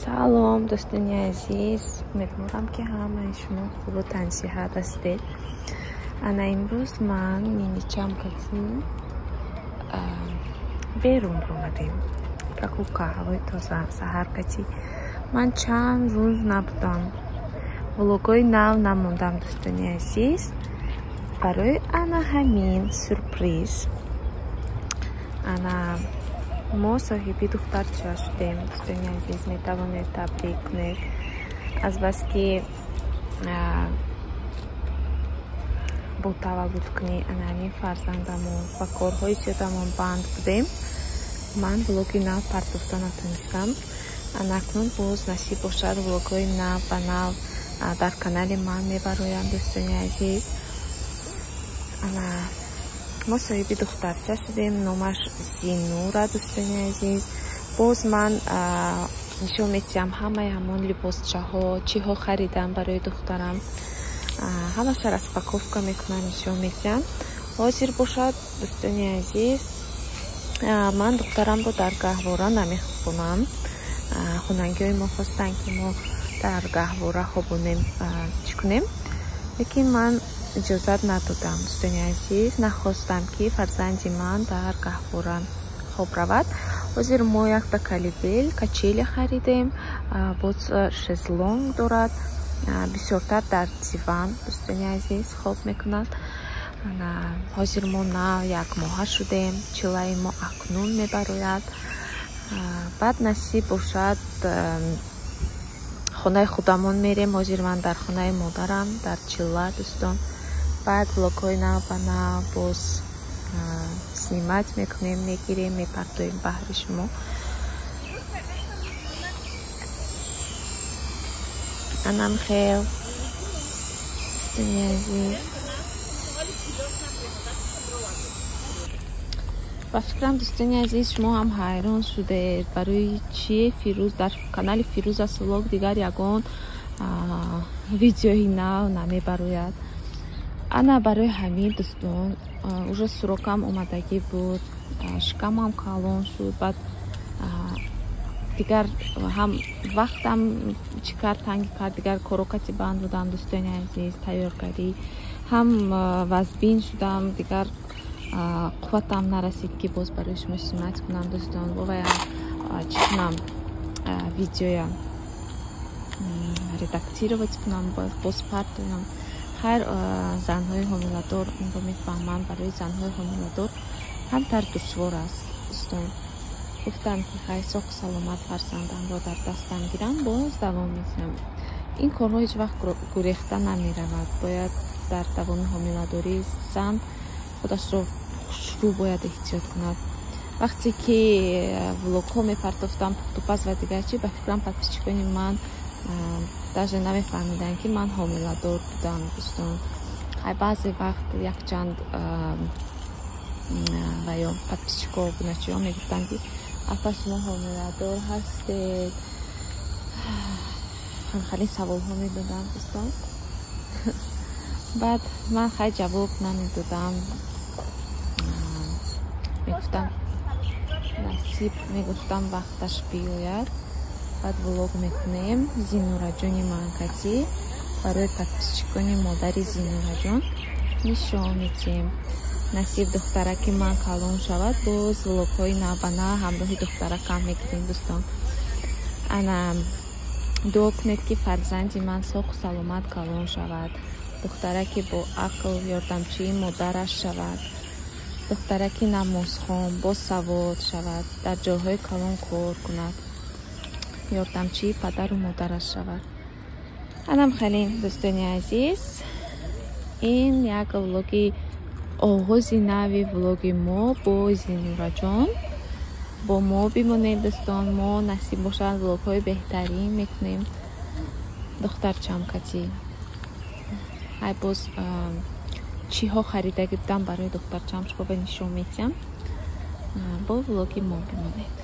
Салом, дӯстони азиз. Умедворам, ки ҳамаи шумо хубу тансиҳат ҳастед. Ана имрӯз ман ниничам кати берун омадем. Прогулка, ҳавои тоза, саҳар кати. Ман чанд рӯз набудам. Влогҳои нав намондам, дӯстони азиз. Барои ана ҳамин сюрприз. Ана мо соҳиби духтарча шудем, дӯстони азиз, метавонед табрик кунед. Азбаски бо таваллудкунӣ ана ҳамин фарзандамон ва корҳои зиёдамон банд будем, ман влоги нав партофта натонистам. Анакнун боз насиб бошад, влогҳои нав ба нав дар канали ман мебароям, дӯстони азиз. Ана мо соҳиби духтарча шудем, номаш Зинура, дӯстони азиз. Боз ман нишон медиҳам ҳамаи ҳамон либосчаҳо, чиҳо харидам барои духтарам. Ҳамаша распаковка мекунам, нишон медиҳам. Ҳозир бошад, дӯстони азиз, ман духтарамро дар гаҳвора намехобонам. Хонагиҳои мо хостанд, ки мо дар гаҳвора хобонем, чӣ кунем, лекин ман иҷозат надодам, дӯстони азиз. Нахостам, ки фарзанди ман дар гаҳвора хоб равад. Ҳозир мо якта колыбель, качели харидем, боз шезлонг дорад. Бисёртар дар диван, дӯстони азиз, хоб мекунад. Ҳозир мо нав як моҳа шудем, чилаи мо акнун мебарояд. Баъд насиб бошад, хонаи худамон мерем. Ҳозир ман дар хонаи модарам, дар чилла, дӯстон. Баъд влогҳои нав ба нав боз снимать мекунем, мегирем, мепартоем баҳри шумо. Анам хел, дӯстони азиз. Ба фикрам, дӯстони азиз, шумо ҳам ҳайрон шудед, барои чи Фирӯз дар канали Фирӯза влог дигар ягон видеои нав намебарояд. Ана барои ҳамин, дӯстон, уже срокам омадагӣ буд, шикамам калон шуд, баъд дигар ҳам вақтам чӣ кард, танги кард, дигар корокати банд будам, дӯстони азиз, тайёргарӣ ҳам вазбин шудам, дигар қувватам нарасид, ки боз барои шумо снимать кунам, дӯстон. Бовая чӣ кунам, видеоя редактировать кунам, боз партоям. Хайр, занҳои ҳомиладор инро мефаҳманд, барои занҳои ҳомиладор камтар душвор аст, дӯстон. Гуфтам, ки хайр, соҳу саломат фарзандамро дар дастам гирам, боз давом медиҳам. Ин корҳо ҳеҷ вақт гурехта намеравад. Бояд дар давоми ҳомиладорӣ зан худашро хушрӯ бояд эҳтиёт кунад. Вақте ки влогҳо мепартофтам, пухтупаз ва дигар чи, ба фикрам, подписчикони ман даже намефаҳмиданд, ки ман ҳомиладор будам, дӯстон. Хай, баъзе вақт якчанд ва ё подписчико, обуначиҳо мегуфтанд, ки апа, шумо ҳомиладор ҳастед? Хеле саволҳо медоданд, дӯстон. Баъд ман хай ҷавоб намедодам, мегуфтам насиб, мегуфтам вақташ биёяд, баъд влог мекунем. Зинураҷони ман кати барои подписчикони модари Зинураҷон нишон медиҳем. Насиб духтараки ман калон шавад, боз влогҳои навбанав ҳамроҳи духтаракам мегирем, дӯстон. Ана дуо кунед, ки фарзанди ман соҳу саломат калон шавад, духтараки бо ақл, ёрдамчии модараш шавад, духтараки намозхон, босавод шавад, дар ҷойҳои калон кор кунад, ёрдамчии падару модараш шавад. Анам хеле, дӯстони азиз, ин як влоги оғози нави влоги мо бо Зинураҷон. Бо мо бимонед, дӯстон, мо насиб бошад, влогҳои беҳтарин мекунем. Духтарчам кати ҳай боз чиҳо харидагӣ будам барои духтарчам, шумо нишон медиҳам. Бо влоги мо бимонед.